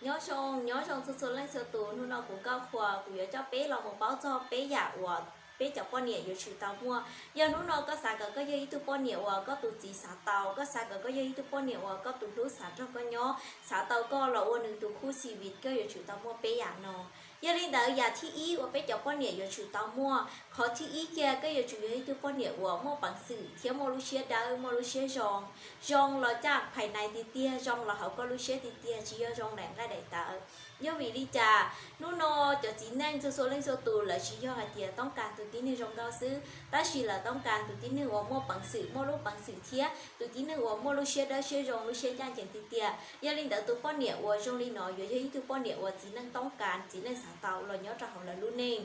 Nyob zoo, nyob zoo txhua txhua leej txhua tus, hnub no kuv Nkauj Qhua kuv yuav coj peb los mus paub txog peb yam uas peb cov poj niam yuav tsum tau muaj. Yog hnub no koj xav kom koj yog ib tug poj niam uas koj tus txiv xav tau, koj xav kom koj yog ib tug poj niam uas koj tus hlub xav nrog koj nyob, xav tau koj los ua nws tus khub xis vis, koj yuav tsum tau muaj peb yam no. Yog li ntawd, yam thib ib uas peb cov poj niam yuav tsum tau muaj, qhov thib ib kiag koj yuav tsum yog ib tug poj niam uas muaj peev xwm thiab muaj lub siab dawb, muaj lub siab zoo. Zoo los caj phais nais tiag tiag, zoo los hauv koj lub siab tiag tiag, tsis yog zoo daim nqaij daim tawv. Yog vim li cas hnub no cov txiv neej txhua txhua leej txhua tus lawv tsis yog hais tias toob kas tus tib neeg zoo nkauj xwb, tab sis lawv toob kas tus tib neeg uas muaj peev xwm, muaj lub peev xwm thiab tus tib neeg uas muaj lub siab dawb siab zoo, lub siab ncaj ncees tiag tiag. Yog li ntawd, tus poj niam uas zoo li no yuav yog ib tug poj niam uas txiv neej toob kas, txiv neej xav tau los nyob rau hauv lawv lub neej.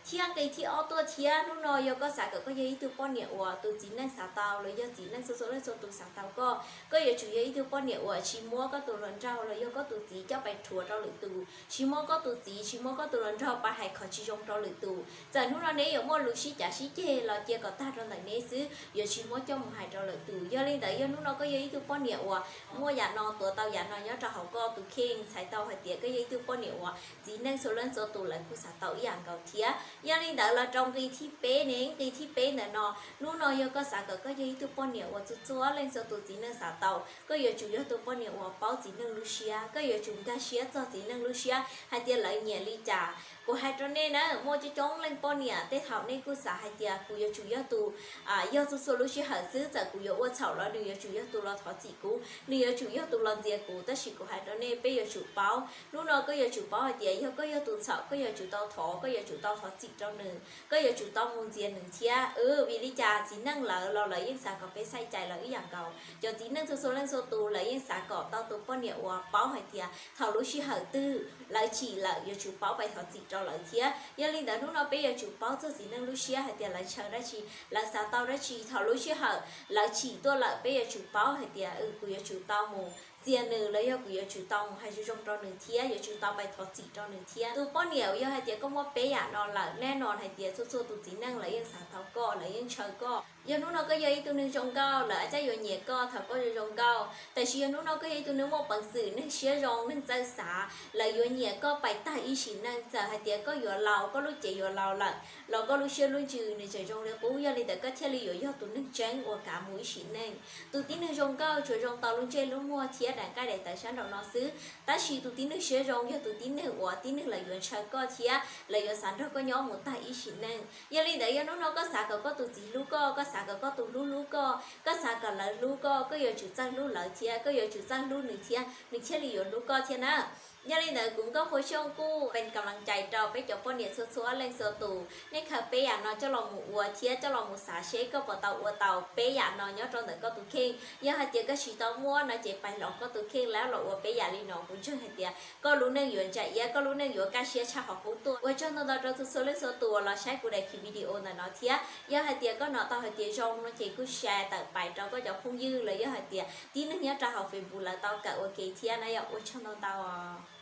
Thiab nqe thib ob tuaj thiab, hnub no yog koj xav kom koj yog ib tug poj niam uas tus txiv neej xav tau los yog txiv neej txhua txhua leej txhua tus xav tau koj, koj yuav tsum yog ib tug poj niam uas tsis muab koj tus hluas nraug los yog koj tus txiv coj pais rhuav rau lwm tus, tsis muab koj tus txiv, tsis muab koj tus hluas nraug pais hais qhov tsis zoo rau lwm tus. Txawm hnub no neb yuav muaj lus sib cav sib ceg los cia kom tag rau ntawm neb xwb, yuav tsis muab coj mus hais rau lwm tus. Yog li ntawd, yog hnub no koj yog ib tug poj niam uas muaj yam no, tuav tau yam no nyob rau hauv koj tus kheej, txhais tau hais tias koj yog ib tug poj niam uas txiv neej txhua leej txhua tus lawv kuj xav tau ib yam nkaus thiab. Yog li ntawd, los rau nqe thib peb ne, nqe thib peb ntawm no, hnub no yog koj xav kom koj yog ib tug poj niam uas txhua txhua leej txhua tus txiv neej xav tau, koj yuav tsum yog tus poj niam uas paub txiv neej lub siab, koj yuav tsum nkag siab txog txiv neej lub siab hais tias lawv nyiam li cas. Kuv hais rau nej na, muaj coob coob leej poj niam tej thaum nej kuj xav hais tias kuv yuav tsum yog tus, yog txhua txhua lub sij hawm xwb, txawm kuv yuav ua txhaum los nws yuav tsum yog tus los thov txim kuv, nws yuav tsum yog tus los ntxias kuv. Tab sis kuv hais rau nej, peb yuav tsum paub. Hnub no koj yuav tsum paub hais tias yog koj yog tus txhaum, koj yuav tsum tau thov, koj yuav tsum tau thov txim rau nws, koj yuav tsum tau mus ntxias nws thiab. Vim li cas? Txiv neej lawv los lawv yeej xav kom peb xaiv cai lawv ib yam nkaus. Cov txiv neej txhua txhua leej txhua tus lawv yeej xav kom tau tus poj niam uas paub hais tias thaum lub sij hawm twg lawv chim lawm yuav tsum paub pais thov txim rau lawv thiab. Yog li ntawd, hnub no peb yuav tsum paub txog txiv neej lub siab hais tias lawv ntshaw dab tsi, lawv xav tau dab tsi. Thaum lub sij hawm lawv chim tuaj lawm, peb yuav tsum paub hais tias kuv yuav tsum tau mus ntxias nws los yog kuv yuav tsum tau mus hais zoo zoo rau nws thiab, yuav tsum tau pais thov txim rau nws thiab. Tus poj niam yog hais tias koj muaj peb yam no lawm, nej no hais tias txhua txhua tus txiv neej lawv yeej xav tau koj, lawv yeej ntshaw koj. Yog hnub no koj yog ib tug neeg zoo nkauj, lawv ua cas yuav nyiam koj thaum koj zoo zoo nkauj. Tab sis yog hnub no koj yog ib tug neeg muaj peev xwm, neeg siab zoo, neeg txawj xav, lawv yuav nyiam koj pais tag ib sim neej. Txawm hais tias koj yuav laus, koj lub cev yuav laus lawm los koj lub siab lub ntsws nws tseem zoo li qub. Yog li ntawd, koj thiaj li yuav yog tus neeg tseeb uas kav mus ib sim neej. Tus tib neeg zoo nkauj tsuas zoo tau lub ntsej lub muag thiab daim nqaij daim tawv sab nraum no xwb, tab sis tus tib neeg siab zoo yog tus tib neeg uas tib neeg lawv yuav ntshaw koj thiab lawv yuav xav nrog koj nyob mus tag ib sim neej. Yog li ntawd, yog hnub no koj xav kom koj tus txiv hlub koj, koj xav kom koj tus hlub hlub koj, koj xav kom lawv hlub koj, koj yuav tsum txawj hlub lawv thiab koj yuav tsum txawj hlub nws thiab, nws thiaj li yuav hlub koj thiab na. Yog li ntawd, kuv Nkauj Qhua Xyooj kuj pes kam laj cai rau peb cov poj niam txhua txhua leej txhua tus, nej khaws peb yam no coj los mus ua thiab coj los mus xav seb koj puas tau ua tau peb yam no nyob rau ntawm koj tus kheej. Yog hais tias koj tsis tau muaj no ces pais hloov koj tus kheej los ua peb yam li no, kuv ntseeg hais tias koj lub neej yuav ntsa iab, koj lub neej yuav kaj siab tshaj qhov qub tuaj. Ua tsaug ntau ntau rau txhua txhua leej txhua tus uas los saib kuv daim video ntawm no thiab. Yog hais tias koj hnov tau hais tias zoo no ces kuj share tawm pais rau koj cov phooj ywg los yog hais tias tib neeg nyob rau hauv Facebook lawv tau kawm ua ke thiab na yom. Ua tsaug ntau ntau os.